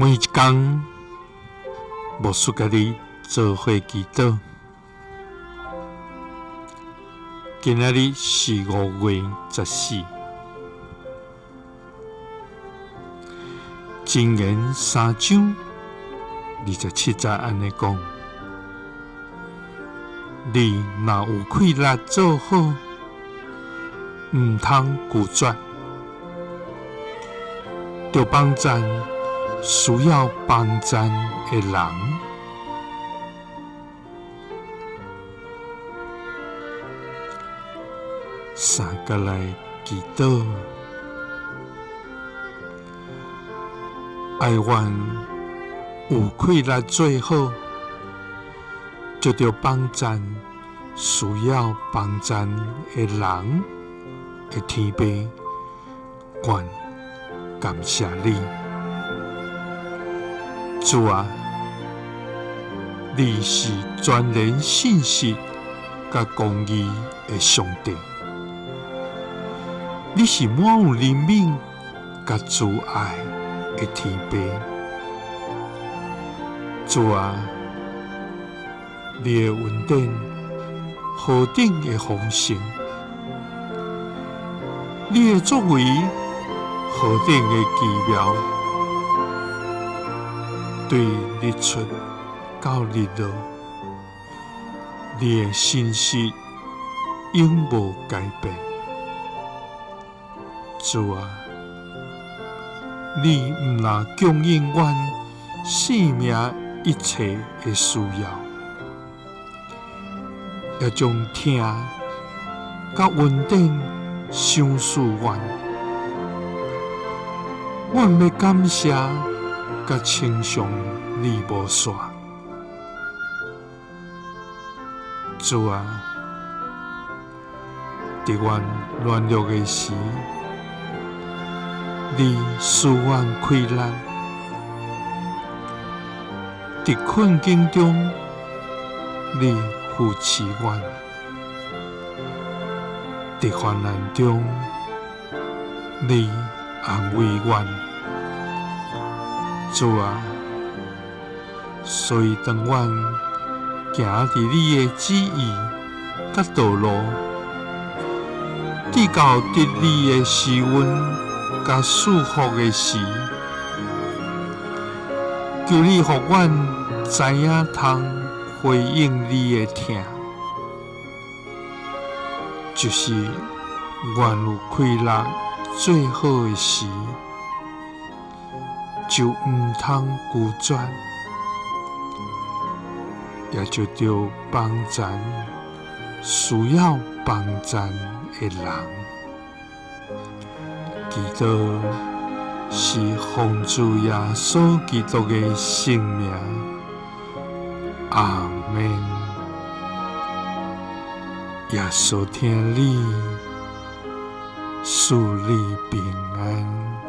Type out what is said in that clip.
每一工，牧師佮你做伙祈禱。今仔日是5月14，箴言3章27節按呢講：你若有氣力做好，毋通拒絕，著幫贊需要幫贊的人。三佮來祈禱，哀阮有氣力做好，就著幫贊需要幫贊的人的天父，阮感謝你，主啊，你是全然信實佮公義的上帝，你是滿有憐憫佮慈愛的天父，主啊，你的恩典何等的豐盛，你的作為何等的奇妙，對日出到日落，你的信實永無改變。主啊，你毋但供應阮生命一切的需要，也將疼佮恩典賞賜阮。阮欲感謝佮稱頌你無煞。主啊，佇阮軟弱的時，你賜阮氣力；佇困境中，你扶持阮；佇患難中，你安慰阮。主啊，所以當阮行佇你的旨意佮道路，直到得你的施恩佮賜福的時，求你予阮知影通回應你的疼，就是阮有氣力做好的時，就毋通拒絕，也就著幫贊需要幫贊的人。祈禱是奉主耶穌基督的聖名，阿們。耶穌疼你，賜你平安。